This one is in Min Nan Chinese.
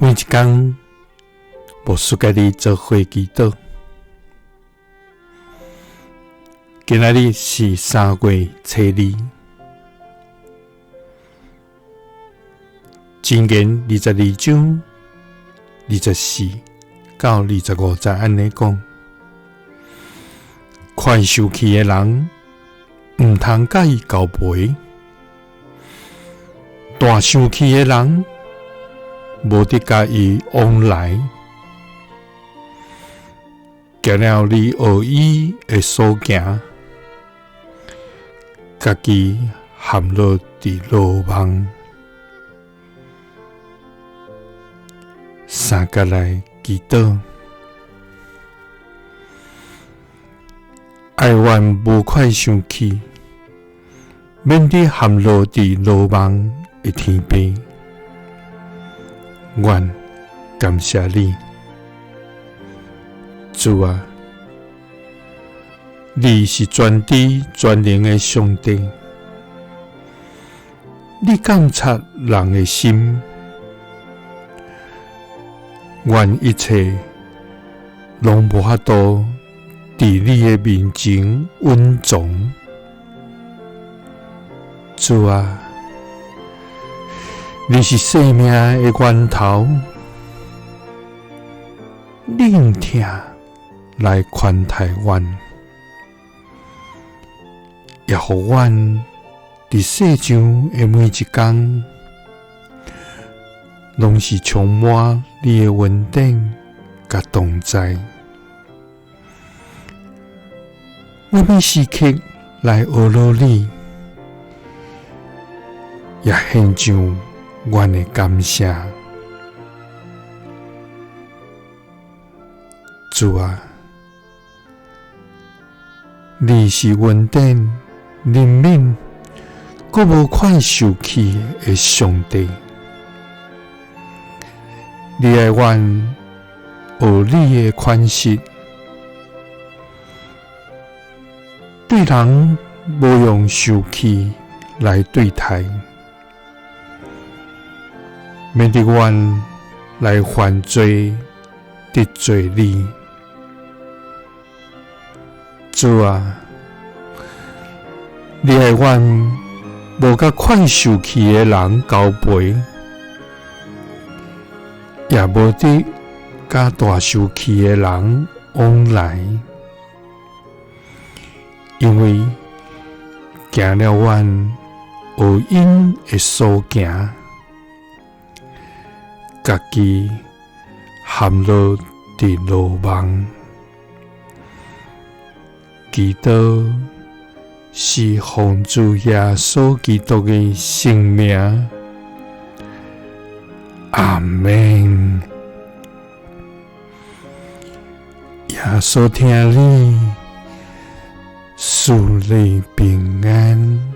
每一工，牧師佮你做伙祈禱。今仔日是3月初2，箴言22章24到25節按呢講：快受氣的人，毋通佮伊交陪；大生氣的人，無得佮伊往來。行了你學伊的所行，家己陷落佇羅網。三佮來祈禱，愛阮無快生氣，免得陷落佇羅網的天邊。阮感謝你，主啊，你是全知全能的上帝，你監察人的心，阮一切攏無法度佇你的面前隱藏，主啊，你是生命的源頭，你用疼來寬待阮，也予阮佇世上的每一工，攏是充滿你的恩典佮同在。阮欲時刻來學落你，也獻上阮的感謝。主啊，你是恩典、憐憫、閣無快受氣的上帝。你愛阮學你的款式，對人無用受氣來對待，免得阮來犯罪得罪你。主啊，你愛阮無佮快受氣的人交陪，也無得佮大受氣的人往來，因為行了阮學𪜶的所行，家己陷落佇羅網。祈禱是奉主耶穌基督的聖名，阿們。耶穌疼你，賜你平安。